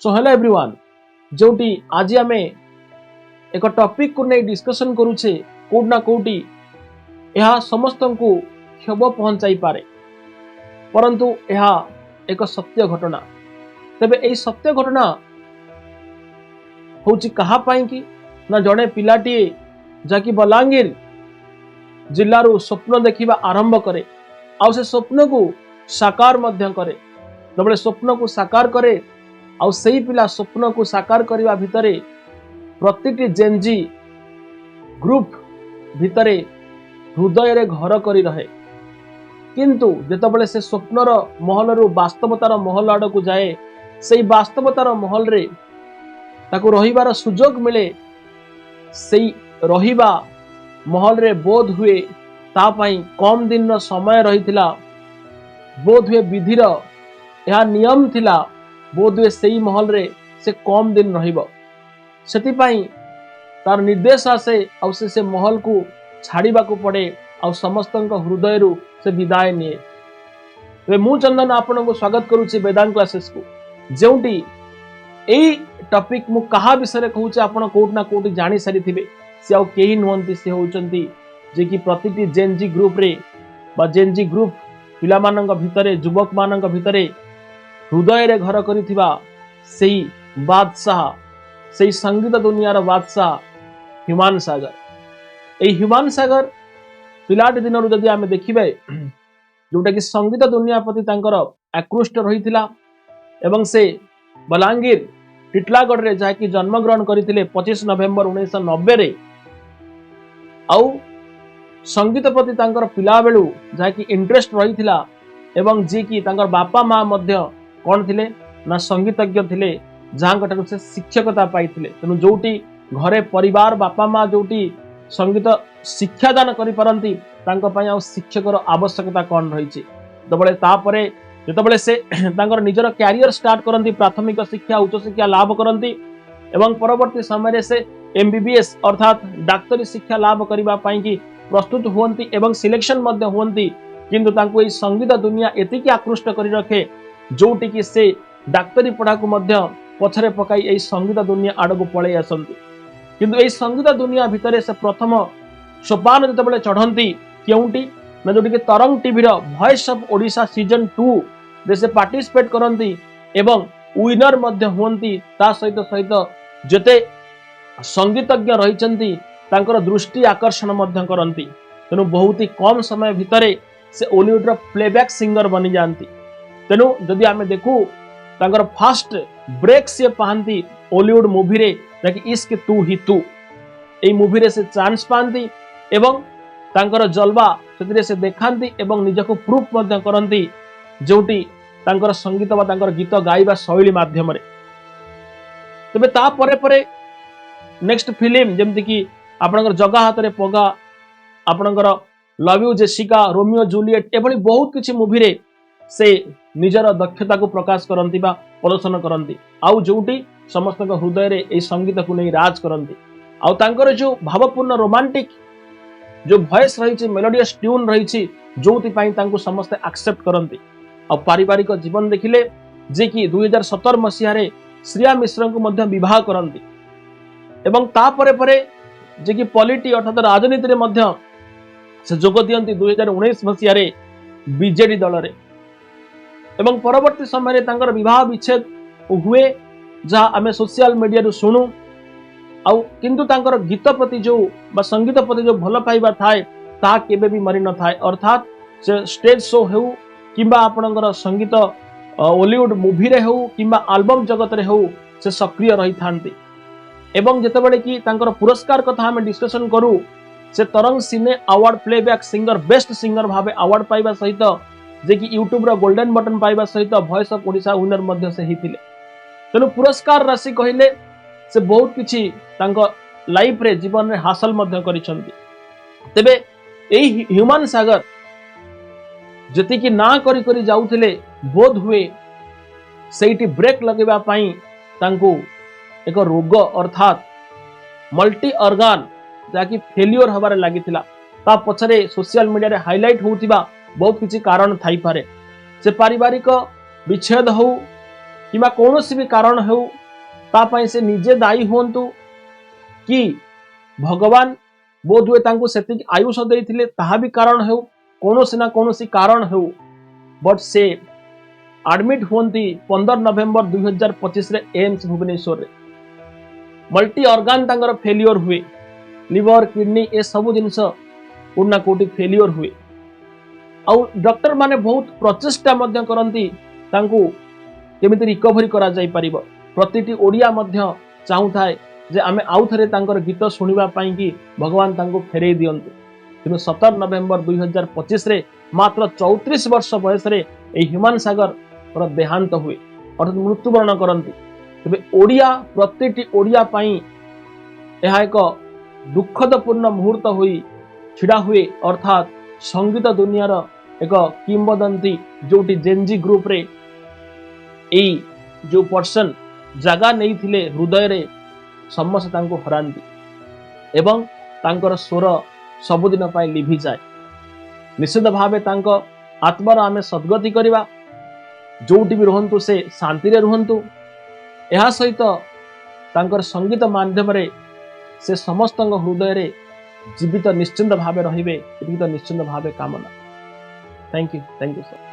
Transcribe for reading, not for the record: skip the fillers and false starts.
Show hello everyone, ଯେଉଁଠି ଆଜି ଆମେ ଏକ ଟପିକକୁ ନେଇ ଡିସ୍କସନ୍ କରୁଛେ, କୋଉଠି ନା କୋଉଠି ଏହା ସମସ୍ତଙ୍କୁ କ୍ଷୋଭ ପହଞ୍ଚାଇପାରେ, ପରନ୍ତୁ ଏହା ଏକ ସତ୍ୟ ଘଟଣା। ତେବେ ଏହି ସତ୍ୟ ଘଟଣା ହେଉଛି କାହା ପାଇଁ କି ନା ଜଣେ ପିଲାଟିଏ, ଯାହାକି ବଲାଙ୍ଗୀର ଜିଲ୍ଲାରୁ ସ୍ୱପ୍ନ ଦେଖିବା ଆରମ୍ଭ କରେ ଆଉ ସେ ସ୍ୱପ୍ନକୁ ସାକାର ମଧ୍ୟ କରେ। ଯେତେବେଳେ ସ୍ୱପ୍ନକୁ ସାକାର କରେ ଆଉ ସେଇ ପିଲା ସ୍ୱପ୍ନକୁ ସାକାର କରିବା ଭିତରେ ପ୍ରତିଟି ଜେନଜି ଗ୍ରୁପ ଭିତରେ ହୃଦୟରେ ଘର କରି ରହେ। କିନ୍ତୁ ଯେତେବେଳେ ସେ ସ୍ୱପ୍ନର ମହଲରୁ ବାସ୍ତବତାର ମହଲ ଆଡ଼କୁ ଯାଏ, ସେଇ ବାସ୍ତବତାର ମହଲରେ ତାକୁ ରହିବାର ସୁଯୋଗ ମିଳେ। ସେଇ ରହିବା ମହଲରେ ବୋଧ ହୁଏ ତା ପାଇଁ କମ୍ ଦିନର ସମୟ ରହିଥିଲା। ବୋଧ ହୁଏ ବିଧିର ଏହା ନିୟମ ଥିଲା, ବୋଧ ହୁଏ ସେଇ ମହଲରେ ସେ କମ୍ ଦିନ ରହିବ। ସେଥିପାଇଁ ତାର ନିର୍ଦ୍ଦେଶ ଆସେ ଆଉ ସେ ସେ ମହଲକୁ ଛାଡ଼ିବାକୁ ପଡ଼େ ଆଉ ସମସ୍ତଙ୍କ ହୃଦୟରୁ ସେ ବିଦାୟ ନିଏ। ତେବେ ମୁଁ ଚନ୍ଦନ ଆପଣଙ୍କୁ ସ୍ୱାଗତ କରୁଛି ବେଦାନ୍ତ କ୍ଲାସେସକୁ, ଯେଉଁଠି ଏଇ ଟପିକ ମୁଁ କାହା ବିଷୟରେ କହୁଛି, ଆପଣ କୋଉଠି ନା କୋଉଠି ଜାଣି ସାରିଥିବେ। ସେ ଆଉ କେହି ନୁହନ୍ତି, ସେ ହେଉଛନ୍ତି ଯିଏକି ପ୍ରତିଟି ଜେନଜି ଗ୍ରୁପରେ ବା ଜେନଜି ଗ୍ରୁପ ପିଲାମାନଙ୍କ ଭିତରେ, ଯୁବକମାନଙ୍କ ଭିତରେ ହୃଦୟରେ ଘର କରିଥିବା ସେଇ ବାଦଶାହ, ସେଇ ସଙ୍ଗୀତ ଦୁନିଆର ବାଦଶାହ ହ୍ୟୁମାନ ସାଗର। ଏଇ ହ୍ୟୁମାନ ସାଗର ପିଲାଟି ଦିନରୁ ଯଦି ଆମେ ଦେଖିବେ, ଯୋଉଟାକି ସଙ୍ଗୀତ ଦୁନିଆ ପ୍ରତି ତାଙ୍କର ଆକୃଷ୍ଟ ରହିଥିଲା ଏବଂ ସେ ବଲାଙ୍ଗୀର ଟିଟଲାଗଡ଼ରେ ଯାହାକି ଜନ୍ମଗ୍ରହଣ କରିଥିଲେ 25 ନଭେମ୍ବର 1990ରେ। ଆଉ ସଙ୍ଗୀତ ପ୍ରତି ତାଙ୍କର ପିଲାବେଳୁ ଯାହାକି ଇଣ୍ଟରେଷ୍ଟ ରହିଥିଲା ଏବଂ ଯିଏକି ତାଙ୍କର ବାପା ମା ମଧ୍ୟ କ'ଣ ଥିଲେ ନା ସଙ୍ଗୀତଜ୍ଞ ଥିଲେ, ଯାହାଙ୍କ ଠାରୁ ସେ ଶିକ୍ଷକତା ପାଇଥିଲେ। ତେଣୁ ଯୋଉଠି ଘରେ ପରିବାର ବାପା ମା ଯୋଉଠି ସଙ୍ଗୀତ ଶିକ୍ଷାଦାନ କରିପାରନ୍ତି, ତାଙ୍କ ପାଇଁ ଆଉ ଶିକ୍ଷକର ଆବଶ୍ୟକତା କ'ଣ ରହିଛି? ଯେତେବେଳେ ତାପରେ ଯେତେବେଳେ ସେ ତାଙ୍କର ନିଜର କ୍ୟାରିୟର ଷ୍ଟାର୍ଟ କରନ୍ତି, ପ୍ରାଥମିକ ଶିକ୍ଷା, ଉଚ୍ଚଶିକ୍ଷା ଲାଭ କରନ୍ତି ଏବଂ ପରବର୍ତ୍ତୀ ସମୟରେ ସେ ଏମବିବିଏସ୍ ଅର୍ଥାତ୍ ଡାକ୍ତରୀ ଶିକ୍ଷା ଲାଭ କରିବା ପାଇଁକି ପ୍ରସ୍ତୁତ ହୁଅନ୍ତି ଏବଂ ସିଲେକ୍ସନ ମଧ୍ୟ ହୁଅନ୍ତି। କିନ୍ତୁ ତାଙ୍କୁ ଏଇ ସଙ୍ଗୀତ ଦୁନିଆ ଏତିକି ଆକୃଷ୍ଟ କରି ରଖେ, ଯୋଉଠିକି ସେ ଡାକ୍ତରୀ ପଢ଼ାକୁ ମଧ୍ୟ ପଛରେ ପକାଇ ଏଇ ସଙ୍ଗୀତ ଦୁନିଆ ଆଡ଼କୁ ପଳେଇ ଆସନ୍ତି। କିନ୍ତୁ ଏଇ ସଙ୍ଗୀତ ଦୁନିଆ ଭିତରେ ସେ ପ୍ରଥମ ସୋପାନ ଯେତେବେଳେ ଚଢ଼ନ୍ତି, କେଉଁଠି ନା ଯୋଉଠିକି ତରଙ୍ଗ ଟିଭିର ଭଏସ୍ ଅଫ୍ ଓଡ଼ିଶା ସିଜନ 2 ରେ ସେ ପାର୍ଟିସିପେଟ୍ କରନ୍ତି ଏବଂ ୱିନର ମଧ୍ୟ ହୁଅନ୍ତି। ତା ସହିତ ସହିତ ଯେତେ ସଙ୍ଗୀତଜ୍ଞ ରହିଛନ୍ତି, ତାଙ୍କର ଦୃଷ୍ଟି ଆକର୍ଷଣ ମଧ୍ୟ କରନ୍ତି। ତେଣୁ ବହୁତ ହି କମ୍ ସମୟ ଭିତରେ ସେ ଓଲିଉଡର ପ୍ଲେବ୍ୟାକ୍ ସିଙ୍ଗର ବନିଯାଆନ୍ତି। ତେଣୁ ଯଦି ଆମେ ଦେଖୁ, ତାଙ୍କର ଫାଷ୍ଟ ବ୍ରେକ୍ ସିଏ ପାଆନ୍ତି ଓଲିଉଡ ମୁଭିରେ, ଯାହାକି ଇସ୍କ ତୁ ହି ତୁ। ଏଇ ମୁଭିରେ ସେ ଚାନ୍ସ ପାଆନ୍ତି ଏବଂ ତାଙ୍କର ଜଲବା ସେଥିରେ ସେ ଦେଖାନ୍ତି ଏବଂ ନିଜକୁ ପ୍ରୁଫ୍ ମଧ୍ୟ କରନ୍ତି, ଯେଉଁଠି ତାଙ୍କର ସଙ୍ଗୀତ ବା ତାଙ୍କର ଗୀତ ଗାଇବା ଶୈଳୀ ମାଧ୍ୟମରେ। ତେବେ ତାପରେ ପରେ ନେକ୍ସଟ ଫିଲ୍ମ ଯେମିତିକି ଆପଣଙ୍କର ଜଗା ହାତରେ ପଗା, ଆପଣଙ୍କର love you Jessica, Romeo Juliet, ଏଭଳି ବହୁତ କିଛି ମୁଭିରେ ସେ ନିଜର ଦକ୍ଷତାକୁ ପ୍ରକାଶ କରନ୍ତି ବା ପ୍ରଦର୍ଶନ କରନ୍ତି ଆଉ ଯୋଉଠି ସମସ୍ତଙ୍କ ହୃଦୟରେ ଏଇ ସଙ୍ଗୀତକୁ ନେଇ ରାଜ କରନ୍ତି। ଆଉ ତାଙ୍କର ଯୋଉ ଭାବପୂର୍ଣ୍ଣ ରୋମାଣ୍ଟିକ ଯୋଉ ଭଏସ ରହିଛି, ମେଲୋଡିୟସ୍ ଟ୍ୟୁନ୍ ରହିଛି, ଯୋଉଥିପାଇଁ ତାଙ୍କୁ ସମସ୍ତେ ଆକ୍ସେପ୍ଟ କରନ୍ତି। ଆଉ ପାରିବାରିକ ଜୀବନ ଦେଖିଲେ, ଯିଏକି 2017 ମସିହାରେ ଶ୍ରେୟା ମିଶ୍ରଙ୍କୁ ମଧ୍ୟ ବିବାହ କରନ୍ତି ଏବଂ ତାପରେ ପରେ ଯିଏକି ପଲିଟି ଅର୍ଥାତ୍ ରାଜନୀତିରେ ମଧ୍ୟ ସେ ଯୋଗ ଦିଅନ୍ତି 2019 ମସିହାରେ ବିଜେଡି ଦଳରେ। ଏବଂ ପରବର୍ତ୍ତୀ ସମୟରେ ତାଙ୍କର ବିବାହ ବିଚ୍ଛେଦ ହୁଏ, ଯାହା ଆମେ ସୋସିଆଲ ମିଡିଆରୁ ଶୁଣୁ। ଆଉ କିନ୍ତୁ ତାଙ୍କର ଗୀତ ପ୍ରତି ଯୋଉ ବା ସଙ୍ଗୀତ ପ୍ରତି ଯୋଉ ଭଲ ପାଇବା ଥାଏ, ତାହା କେବେ ବି ମରି ନଥାଏ। ଅର୍ଥାତ୍ ସେ ଷ୍ଟେଜ ଶୋ ହେଉ କିମ୍ବା ଆପଣଙ୍କର ସଙ୍ଗୀତ ଓଲିଉଡ ମୁଭିରେ ହେଉ କିମ୍ବା ଆଲବମ ଜଗତରେ ହେଉ, ସେ ସକ୍ରିୟ ରହିଥାନ୍ତି। ଏବଂ ଯେତେବେଳେ କି ତାଙ୍କର ପୁରସ୍କାର କଥା ଆମେ ଡିସ୍କସନ କରୁ, ସେ Tarang cine award playback singer, best singer ଭାବେ ଆୱାର୍ଡ ପାଇବା ସହିତ, ଯେ କି ୟୁଟ୍ୟୁବର ଗୋଲ୍ଡେନ ବଟନ ପାଇବା ସହିତ ଭଏସ୍ ଅଫ୍ ଓଡ଼ିଶା ୱିନର ମଧ୍ୟ ସେ ହେଇଥିଲେ। ତେଣୁ ପୁରସ୍କାର ରାଶି କହିଲେ ସେ ବହୁତ କିଛି ତାଙ୍କ ଲାଇଫରେ, ଜୀବନରେ ହାସଲ ମଧ୍ୟ କରିଛନ୍ତି। ତେବେ ଏଇ ହ୍ୟୁମାନ ସାଗର ଯେତିକି ନାଁ କରି କରି ଯାଉଥିଲେ, ବୋଧ ହୁଏ ସେଇଠି ବ୍ରେକ୍ ଲଗେଇବା ପାଇଁ ତାଙ୍କୁ ଏକ ରୋଗ ଅର୍ଥାତ୍ ମଲ୍ଟି ଅର୍ଗାନ ଯାହାକି ଫେଲିଓର ହେବାରେ ଲାଗିଥିଲା। ତା ପଛରେ ସୋସିଆଲ ମିଡିଆରେ ହାଇଲାଇଟ୍ ହେଉଥିବା ବହୁତ କିଛି କାରଣ ଥାଇପାରେ। ସେ ପାରିବାରିକ ବିଚ୍ଛେଦ ହଉ କିମ୍ବା କୌଣସି ବି କାରଣ ହେଉ, ତା ପାଇଁ ସେ ନିଜେ ଦାୟୀ ହୁଅନ୍ତୁ କି ଭଗବାନ ବୋଧହୁଏ ତାଙ୍କୁ ସେତିକି ଆୟୁଷ ଦେଇଥିଲେ, ତାହା ବି କାରଣ ହେଉ, କୌଣସି ନା କୌଣସି କାରଣ ହେଉ, ବଟ୍ ସେ ଆଡମିଟ୍ ହୁଅନ୍ତି 15 ନଭେମ୍ବର 2025ରେ ଏମ୍ସ ଭୁବନେଶ୍ୱରରେ। ମଲ୍ଟି ଅର୍ଗାନ ତାଙ୍କର ଫେଲିଓର ହୁଏ। ଲିଭର, କିଡନୀ ଏସବୁ ଜିନିଷ କୋଉଠି ନା କୋଉଠି ଫେଲିଓର ହୁଏ। ଆଉ ଡକ୍ଟର ମାନେ ବହୁତ ପ୍ରଚେଷ୍ଟା ମଧ୍ୟ କରନ୍ତି ତାଙ୍କୁ କେମିତି ରିକଭରି କରାଯାଇପାରିବ। ପ୍ରତିଟି ଓଡ଼ିଆ ମଧ୍ୟ ଚାହୁଁଥାଏ ଯେ ଆମେ ଆଉ ଥରେ ତାଙ୍କର ଗୀତ ଶୁଣିବା ପାଇଁକି ଭଗବାନ ତାଙ୍କୁ ଫେରେଇ ଦିଅନ୍ତୁ। କିନ୍ତୁ 17 ନଭେମ୍ବର 2025ରେ ମାତ୍ର 34 ବର୍ଷ ବୟସରେ ଏହି ହ୍ୟୁମାନ ସାଗରର ଦେହାନ୍ତ ହୁଏ, ଅର୍ଥାତ୍ ମୃତ୍ୟୁବରଣ କରନ୍ତି। ତେବେ ଓଡ଼ିଆ, ପ୍ରତିଟି ଓଡ଼ିଆ ପାଇଁ ଏହା ଏକ ଦୁଃଖଦପୂର୍ଣ୍ଣ ମୁହୂର୍ତ୍ତ ହୋଇ ଛିଡ଼ା ହୁଏ। ଅର୍ଥାତ୍ ସଙ୍ଗୀତ ଦୁନିଆର ଏକ କିମ୍ବଦନ୍ତୀ, ଯୋଉଠି ଜେନଜି ଗ୍ରୁପରେ ଏଇ ଯୋଉ ପର୍ସନ ଜାଗା ନେଇଥିଲେ ହୃଦୟରେ, ସମସ୍ତେ ତାଙ୍କୁ ହରାନ୍ତି ଏବଂ ତାଙ୍କର ସ୍ୱର ସବୁଦିନ ପାଇଁ ଲିଭିଯାଏ। ନିଶ୍ଚିତ ଭାବେ ତାଙ୍କ ଆତ୍ମାର ଆମେ ସଦ୍ଗତି କରିବା। ଯୋଉଠି ବି ରୁହନ୍ତୁ, ସେ ଶାନ୍ତିରେ ରୁହନ୍ତୁ। ଏହା ସହିତ ତାଙ୍କର ସଙ୍ଗୀତ ମାଧ୍ୟମରେ ସେ ସମସ୍ତଙ୍କ ହୃଦୟରେ ଜୀବିତ ନିଶ୍ଚିନ୍ତ ଭାବେ ରହିବେ, ଏତିକି ତ ନିଶ୍ଚିନ୍ତ ଭାବେ କାମନା। Thank you, thank you sir.